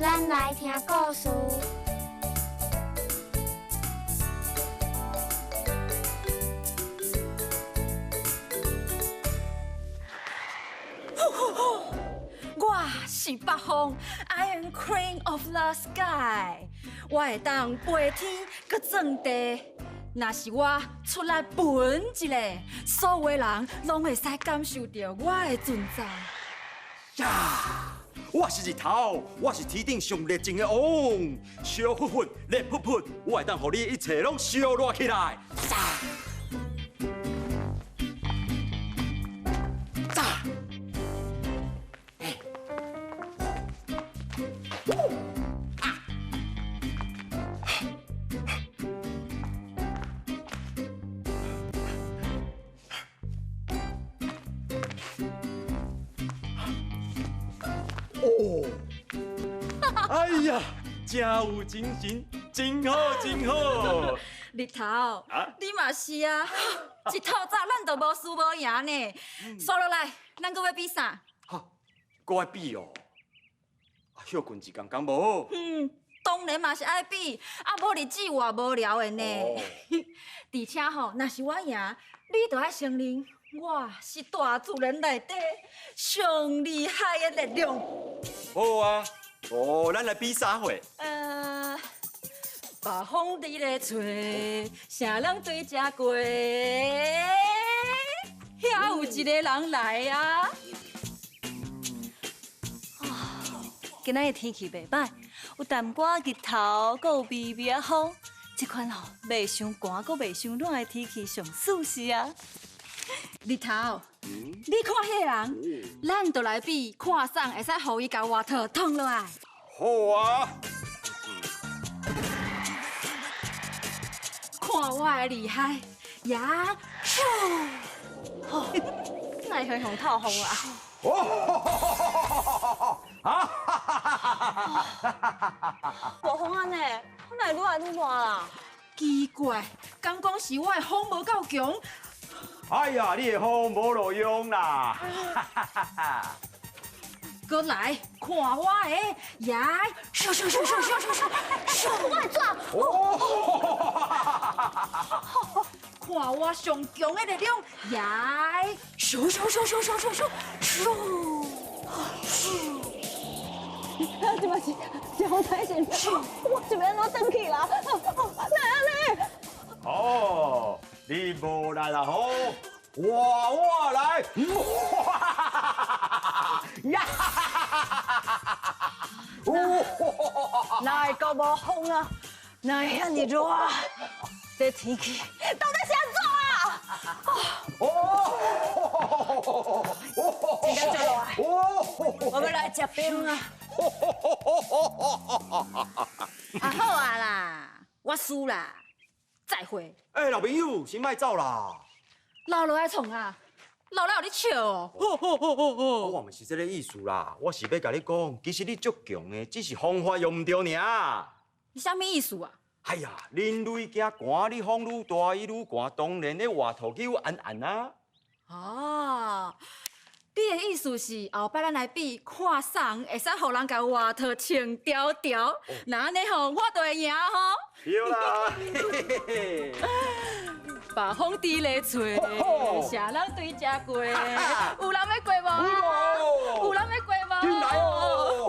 咱來聽故事。我是北風，I am Queen of the Sky。我會當飛天，閣鑽地。若是我出來噴一下，所有人攏會使感受著我的存在。呀！我是日頭，我是天頂上熱情的王，燒沸沸，熱噗噗，我會當予你一切攏燒熱起來。炸！炸！哦，哎呀，真有精神，真好，真好。日頭，你嘛是啊，一透早咱就無輸無贏呢。煞落來，咱閣欲比啥？哈，閣愛比哦？啊，歇睏一工敢無好？嗯，當然嘛是愛比，啊，無日子偌無聊的呢。而且吼，若是我贏，你就愛承認我是大自然內底上厲害的力量。好啊，哦，咱來比啥貨？北風佇咧吹，啥人對這過？遐有一個人來啊！啊，今仔日天氣袂䆀，有淡薄仔日頭，閣有微微仔風，這款吼袂傷寒，閣袂傷熱的天氣上舒適啊！日頭，你看彼个人，咱就來比，看啥會使予伊共外套脫落來。好啊！看我的厲害，呀！咻！哪會予透風啊？無風按呢，哪會愈來愈熱啦？奇怪，敢講是我的風無夠強？哎呀，你的風無路用啦！閣來看我的，呀！咻咻咻咻咻咻咻！我會怎？看我上強的力量，呀！咻咻咻咻咻咻咻咻！這嘛是是風台線，我是欲按怎轉去啦？哪會按呢？哦，你無力啦吼，我來！呀！哪會閣無風啊？哪會遐爾熱？這天氣到底是按怎啊？哦！真正足熱，我欲來食冰啊！啊好啊啦，我輸啦，再會。欸，老朋友，先莫走啦。留落來創啊？留來予你笑哦。我毋是這个意思啦，我是欲共你講，其實你足強的，只是方法用毋著爾。你啥物意思啊？哎呀，人類驚寒，你風愈大，伊愈寒，當然咧外套去按按啊。哦，你的意思是後擺咱來比，看啥人會使予人共外套穿牢牢，若按呢吼，我就會贏吼。對啦。北風佇咧吹，啥人對這過？有人欲過無？有人欲過無？緊來哦！